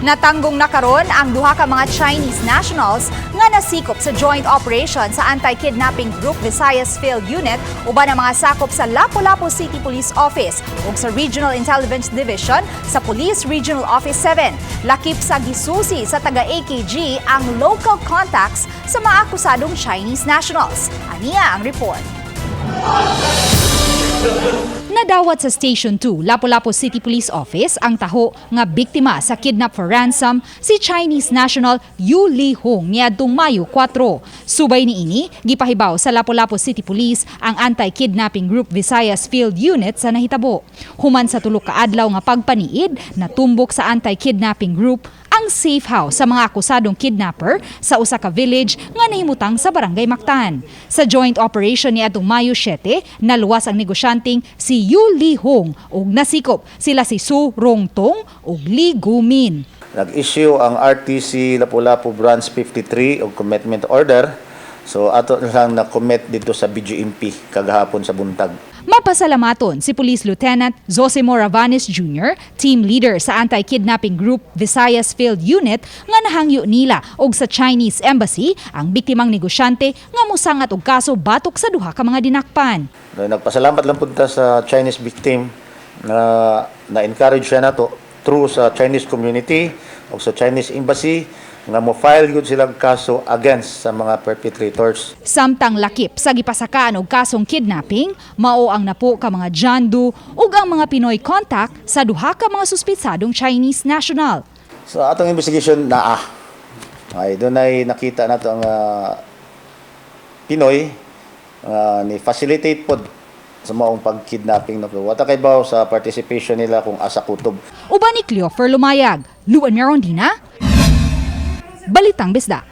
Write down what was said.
Natanggong na karon ang duha ka mga Chinese nationals nga nasikop sa joint operation sa Anti-Kidnapping Group Visayas Field Unit uban ang mga sakop sa Lapu-Lapu City Police Office ug sa Regional Intelligence Division sa Police Regional Office 7. Lakip sa gisusi sa taga AKG ang local contacts sa mga akusadong Chinese nationals. Ania ang report. Nadawat sa Station 2, Lapu-Lapu City Police Office ang taho nga biktima sa kidnap for ransom, si Chinese national Yu Li Hong, niadtong Mayo 4. Subay niini, gipahibaw sa Lapu-Lapu City Police ang Anti-Kidnapping Group Visayas Field Unit sa nahitabo. Human sa tulo ka adlaw nga pagpaniid, natumbok sa Anti-Kidnapping Group ang safe house sa mga akusadong kidnapper sa usa ka village nga nahimutang sa Barangay Mactan. Sa joint operation ni adtong Mayo 7, naluwas ang negosyanteng si Yu Li Hong ug nasikop sila si Su Rong Tong ug Li Gumin. Nag-issue ang RTC Lapu-Lapu Branch 53 og commitment order. So ato lang na-commit dito sa BGMP kagahapon sa buntag. Mapasalamaton si Police Lieutenant Zosimo Ravanes Jr., team leader sa Anti-Kidnapping Group Visayas Field Unit, nga nahangyo nila og sa Chinese Embassy ang biktimang negosyante nga mosangat og kaso batok sa duha ka mga dinakpan. Nagpasalamat lang pud ta sa Chinese victim na na-encourage siya nato through sa Chinese community o sa Chinese Embassy nga mo file gyud silang kaso against sa mga perpetrators. Samtang lakip sa gipasakaan og kasong kidnapping, mao ang napo ka mga John Doe ug ang mga Pinoy contact sa duha ka mga suspitsadong Chinese national. Sa atong investigation, naa. Ay dunay nakita nato ang Pinoy ni facilitate pod sa maong pag-kidnapping, no. Wa ta kaybaw sa participation nila kung asa kutob. Uban ni Cleofer Lumayag, Luan Merondina, Balitang Bisdak.